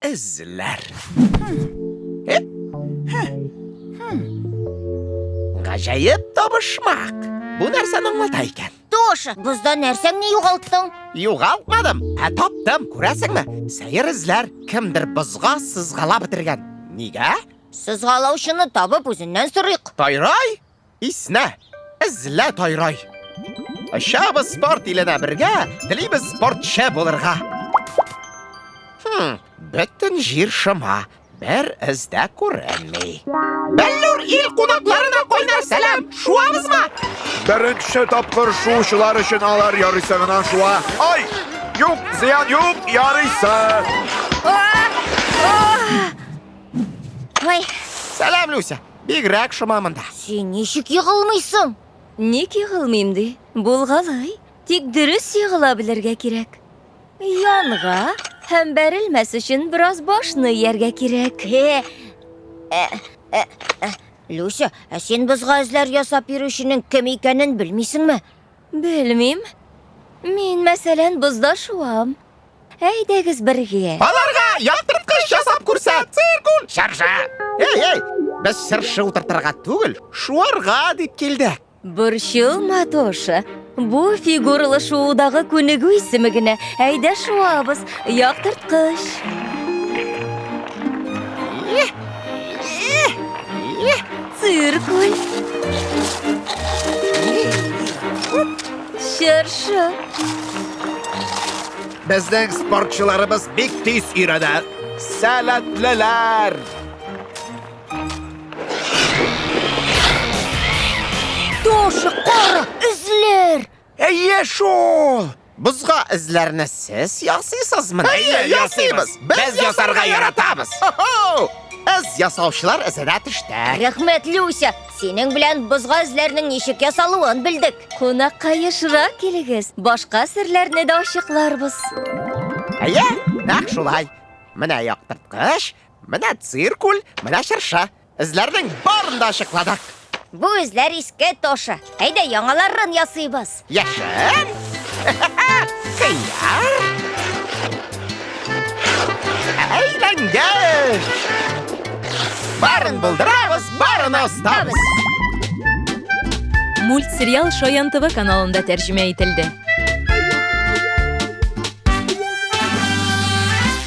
Эзләр. Гаҗәеп табышмак. Бу нәрсәне аңлата икән? Тоша, бозда нәрсәңне югалттың? Югалтмадым, ә таптым. Күрәсеңме? Сәер эзләр кемдер бозга сызгалап бетергән. Нигә? Сызгалаучыны табып үзеннән сорыйк. Тайрай, иснә, эзлә Тайрай. Очабыз спорт иленә бергә, телибез спортчы булырга. Хм, бөтен җир шома, бер эз дә күренми. Бәллүр ил кунакларына кайнар сәлам! Шуабызмы? Беренче тапкыр шуучылар өчен алар ярыйсы гына шуа. Ай! Юк, зыян юк, ярыйсы! Ой, Сәлам, Люся! Бигрәк шома монда. син ничек егылмыйсың? Ник егылмыйм ди? Булгалый. Тик дөрес егыла белергә кирәк. Янга һәм бәрелмәс өчен бераз башны ияргә кирәк. Э, э, э, э, Люся, ә син бозга эзләр ясап йөрүченең кем икәнен белмисеңме? Белмим. Мин, мәсәлән, бозда шуам. Әйдәгез бергә. Аларга яктырткыч ясап күрсәт! Циркуль! Чыршы! Эй, эй! Без чыршы утыртырга түгел, шуарга дип килдек. Борчылма, Тоша. Бу фигуралы шуудагы күнегү исеме генә. Әйдә шуабыз. Яктырткыч. Циркуль. Чыршы. Безнең спортчыларыбыз бик тиз өйрәнә. Сәләтлеләр! Тоша, кара, эзләр! Әйе шул! Бозга эзләрне сез ясыйсызмы? Әйе, ясыйбыз. Без ясарга яратабыз. Хо-хо! Эз ясаучылар эзенә төштек. Рәхмәт, Люся! Синең белән бозга эзләрнең ничек ясалуын белдек. Кунакка ешрак килегез, башка серләрне дә ачыкларбыз. Әйе, нәкъ шулай. Менә яктырткыч, Менә циркуль, менә чыршы. Эзләрнең барын да ачыкладык. Бу эзләр иске, Тоша. Әйдә, яңаларын ясыйбыз. Яшен! Кыяр! Әйләнгәч! Барын булдырабыз, барын остабыз! Мультсериал Шаян ТВ каналында тәрҗемә ителде.